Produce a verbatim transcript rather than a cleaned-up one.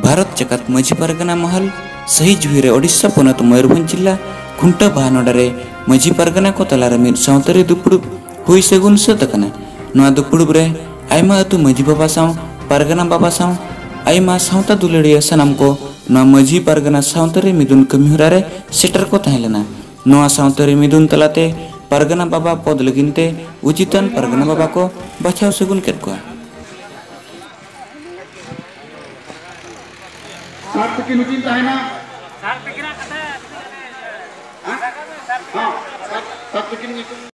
ᱵᱷᱟᱨᱚᱛ ᱡᱟᱠᱟᱛ ᱢᱟᱹᱡᱷᱤ ᱯᱟᱨᱜᱟᱱᱟ ᱢᱚᱦᱚᱞ ᱥᱟᱹᱦᱤ ᱡᱩᱦᱤ ᱨᱮ ᱳᱰᱤᱥᱟ ᱯᱚᱱᱚᱛ ᱢᱚᱭᱩᱨᱵᱷᱚᱸᱡᱽ ᱡᱤᱞᱟ ᱠᱷᱩᱱᱴᱟᱹ ᱵᱟᱦᱟ ᱱᱚᱰᱟ ᱨᱮ ᱢᱟᱹᱡᱷᱤ ᱯᱟᱨᱜᱟᱱᱟ ᱠᱚ ᱛᱟᱞᱟᱨᱮ ᱢᱤᱫ ᱥᱟᱶᱛᱟᱨᱤ ᱫᱩᱯᱲᱩᱵ ᱦᱩᱭ ᱥᱟᱹᱜᱩᱱ ᱥᱟᱹᱛ ᱟᱠᱟᱱᱟ᱾ ᱱᱚᱣᱟ ᱫᱩᱯᱲᱩᱵ ᱨᱮ ᱟᱭᱢᱟ ᱟᱹᱛᱩ ᱢᱟᱹᱡᱷᱤ ᱵᱟᱵᱟ ᱥᱟᱶ ᱯᱟᱨᱜᱟᱱᱟ ᱵᱟᱵᱟ ᱥᱟᱶ ᱟᱭᱢᱟ ᱥᱟᱶᱛᱟ ᱫᱩᱞᱟᱹᱲᱤᱭᱟᱹ ᱥᱟᱱᱟᱢ ᱠᱚ ᱱᱚᱣᱟ ᱢᱟᱹᱡᱷᱤ ᱯᱟᱨᱜᱟᱱᱟ ᱥᱟᱶᱛᱟᱨᱤ ᱢᱤᱫᱩᱱ ᱠᱟᱹᱢᱤᱦᱚᱨᱟ ᱨᱮ ᱥᱮᱴᱮᱨ ᱠᱚ ᱛᱟᱦᱮᱸ ᱞᱮᱱᱟ᱾ ᱱᱚᱣᱟ ᱥᱟᱶᱛᱟᱨᱤ ᱢᱤᱫᱩᱱ ᱛᱟᱞᱟᱛᱮ ᱯᱟᱨᱜᱟᱱᱟ ᱵᱟᱵᱟ ᱯᱚᱫ ᱞᱟᱹᱜᱤᱫ ᱛᱮ ᱩᱪᱤᱛᱟᱱ ᱯᱟᱨᱜᱟᱱᱟ ᱵᱟᱵᱟ ᱠᱚ ᱵᱟᱪᱷᱟᱣ ᱥᱟᱹᱜᱩᱱ ᱠᱮᱫ ᱠᱚᱣᱟ᱾ ᱥᱟᱨ ᱛᱤᱠᱤᱱ ᱦᱚᱸᱠᱤᱱ ᱛᱟᱦᱮᱱᱟ᱾ ᱦᱮᱸ? ᱦᱮᱸ, ᱥᱟᱨ, ᱥᱟᱨ ᱛᱤᱠᱤᱱ ᱧᱩᱛᱩᱢ